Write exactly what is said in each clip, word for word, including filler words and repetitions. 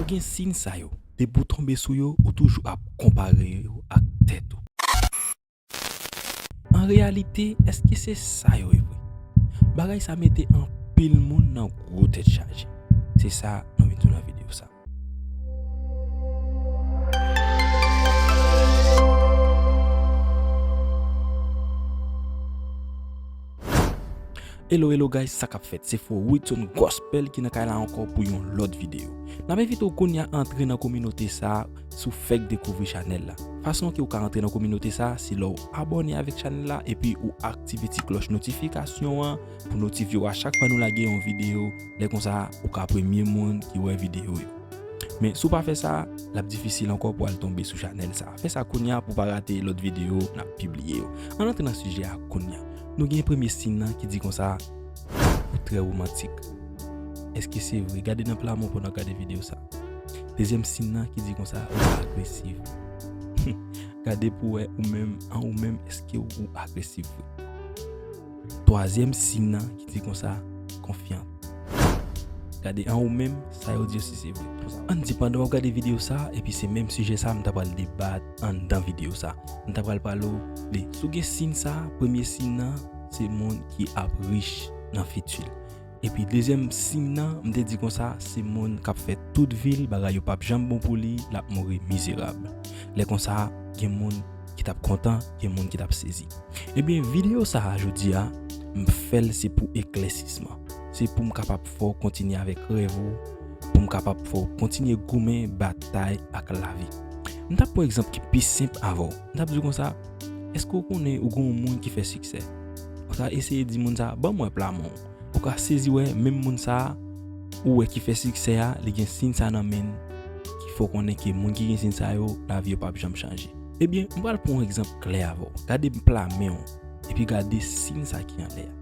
Gen siy sa yo. Depi w tonbe sou yo, ou toujou ap konpare yo ak tèt ou. An reyalite, èske se sa yo ye vre? Bagay sa mete anpil moun nan gwo tèt chaje. Se sa nou vin di w nan videyo sa. Hello, hello guys, sa k ap fèt? Se Fo Wilson Gospel ki nan kay la ankò pou yon lòt videyo. N ap envite w kounye a antre nan kominote sa a si w fèk dekouvri chanèl la. Fason ke w ka antre nan kominote sa a, se lè w abòne avèk chanèl la epi ou aktive ti klòch notifikasyon an pou notifye w a chak fwa nou lage yon videyo. Lè konsa, ou ka premye moun ki wè videyo yo. Men si w pa fè sa, l ap difisil ankò pou w al tonbe sou chanèl sa a. Fè sa kounye a pou w pa rate lòt videyo n ap pibliye yo. Ann antre nan sijè a kounye a. Nou gen premye siy nan ki di konsa, ou trè womantik. Èske se vre? Gade nan pla men w pandan w ap gade videyo sa. Dezyèm siy nan ki di konsa, ou agresif. Gade pou w wè ou menm, an ou menm, èske w agresif vre? Twazyèm siy nan ki di konsa, konfyans. Gade an ou menm, sa yo di yo si se vre. Ann di pandan w ap gade videyo sa, epi se menm sijè sa, m ta pral debat anndan videyo sa. M ta pral pale w de, si w gen siy sa, premye siy nan, se moun ki ap rich nan fiti l. Epi dezyèm siy nan, m te di konsa, se moun k ap fè tout vi l, bagay yo p ap janm bon pou li, l ap mouri mizerab. Lè konsa, gen moun ki t ap kontan, gen moun ki t ap sezi. Ebyen, videyo sa a jodi a, m fè l se pou eklèsisman. Se pou m kapab fè w kontinye avèk rèv ou, pou m kapab fè w kontinye goumen batay ak lavi. M t ap pran egzanp ki pi senp avè w. M t ap di w konsa, èske w konnen ou gen yon moun ki fè siksè? Ou ta eseye di moun sa, ban m wè pla men w. Ou ka sezi wè, menm moun sa a, ou wè ki fè siksè a, li gen siy sa nan men l, ki fè w konnen ke moun ki gen siy sa yo, lavi yo p ap janm chanje. Ebyen, m pral pran yon egzanp klè avè w. Gade pla men w, epi gade siy sa ki anlè a.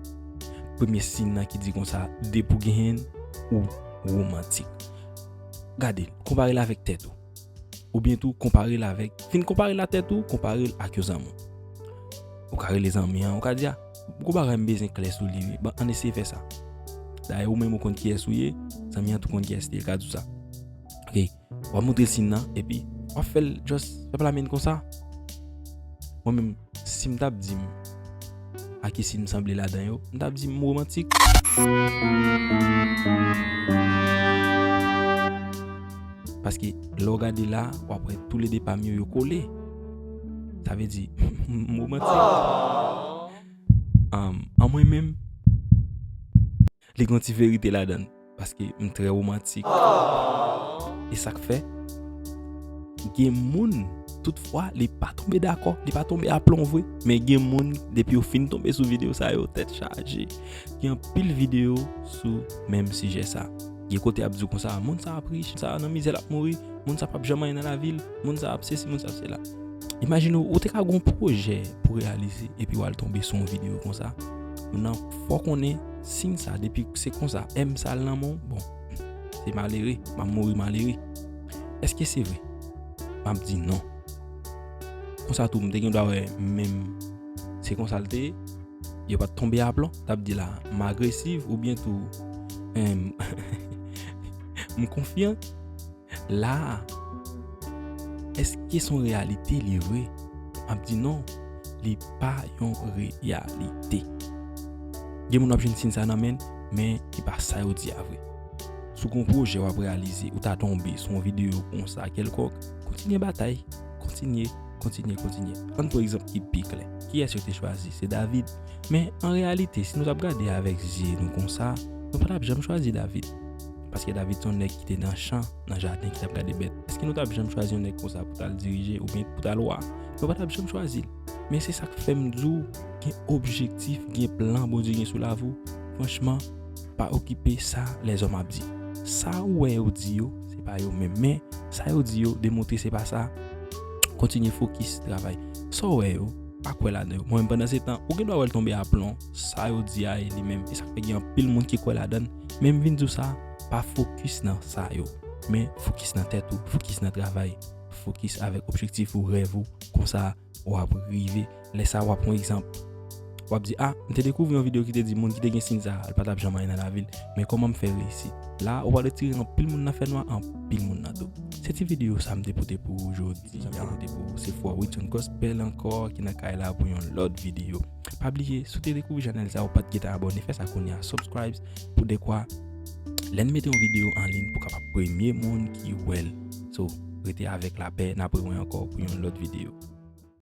Premye siy nan ki di konsa, depi w genyen l, ou womantik. Gade l, konpare l avèk tèt ou. Oubyen tou, konpare l avèk, fin konpare l a tèt ou, konpare l ak yon zanmi w. Ou ka rele zanmi an, ou ka di, a, gon bagay m bezwen klè sou li, wi. Bon, ann eseye fè sa. Dayè, ou menm ou konn kiyès ou ye, zanmi an tou konn kiyès li ye, l ka di w sa. Ok, w ap montre l siy nan, epi w ap fè l just fè pla men l konsa. Mwen menm, si m t ap di m a ki siy m sanble ladan yo, m t ap di m womantik. Paske lè w gade la, w ap wè toulede pa m yo, yo kole. Sa vle di, m womantik. An, an mwen menm, li gen yon ti verite ladan l, paske m trè womantik. E sa k fè, gen moun, toutfwa, li pa tonbe dakò, li pa tonbe aplon vre, men gen moun, depi yo fin tonbe sou videyo sa yo, tèt chaje. Gen anpil videyo sou menm sijè sa. Gen kote y ap di w konsa, moun sa ap rich, moun sa nan mizè l ap mouri, moun sa p ap janm anyen nan lavi l, moun sa ap sesi, moun sa ap sela. Imajine w, ou te ka gen yon pwojè pou reyalize, epi w al tonbe sou yon videyo konsa. Moun nan fè w konnen siy sa, depi se konsa, M sa l nan men w, bon, se malere, m ap mouri malere. Èske se vre? M ap di non. Konsa tou, m te gen dwa wè menm se konsa l te ye, yo pa t tonbe aplon, t ap di la, m agresif oubyen tou, em, m konfyan. La a, èske se yon reyalite li vre? M ap di non, li pa yon reyalite. Gen moun w ap jwenn siy sa nan men l, men li pa sa yo di a vre. Si w gen yon pwojè w ap reyalize, ou ta tonbe sou yon videyo konsa kèlkonk, kontinye batay, kontinye, kontinye, kontinye. Ann pran egzanp ki pi klè. Kiyès yo te chwazi? Se David. Men, an reyalite, si nou t ap gade avèk zye nou konsa, nou pa t ap janm chwazi David. Paske David se yon nèg ki te nan chan, nan jaden, ki t ap gade bèt. Èske nou t ap janm chwazi yon nèg konsa pou t al dirije oubyen pou t al wa? Nou pa t ap janm chwazi l. Men se sa k fè m di w, gen objektif, gen plan Bondye gen sou lavi w. Franchman, pa okipe sa lèzòm ap di. Sa ou wè yo di yo, se pa yo menm. Men, sa yo di yo, demontre se pa sa. Kontinye fokis, travay. Sa w wè yo, pa kwè ladan yo. Mwen menm, pandan se tan, ou gen dwa wè l tonbe aplon, sa yo di a e li menm. E sa k fè gen anpil moun ki kwè ladan l. Men m vin di w sa, pa fokis nan sa yo. Men fokis nan tèt ou, fokis nan travay, fokis avèk objektif ou, rèv ou. Konsa, w ap rive. Lè sa, w ap pran egzanp. W ap di, ah, m te dekouvri yon videyo ki te di moun ki te gen siy sa a, l pa t ap janm anyen nan lavi l. Men kòman m fè reyisi? La, ou pral retire anpil moun nan fènwa, anpil moun nan tou. Se ti videyo sa m te pote pou ou jodi a. Sa m te pote pou ou, se frè Wilson Gospel ankò ki nan kay la pou yon lòt videyo. Pa bliye, si w te dekouvri chanèl sa a, ou pa t gentan abòne, fè sa kounye a, subscribe, pou dekwa lè n mete yon videyo an liy, pou w kapab premye moun ki wè l. So, rete avèk lapè, n ap rewè ankò pou yon lòt videyo.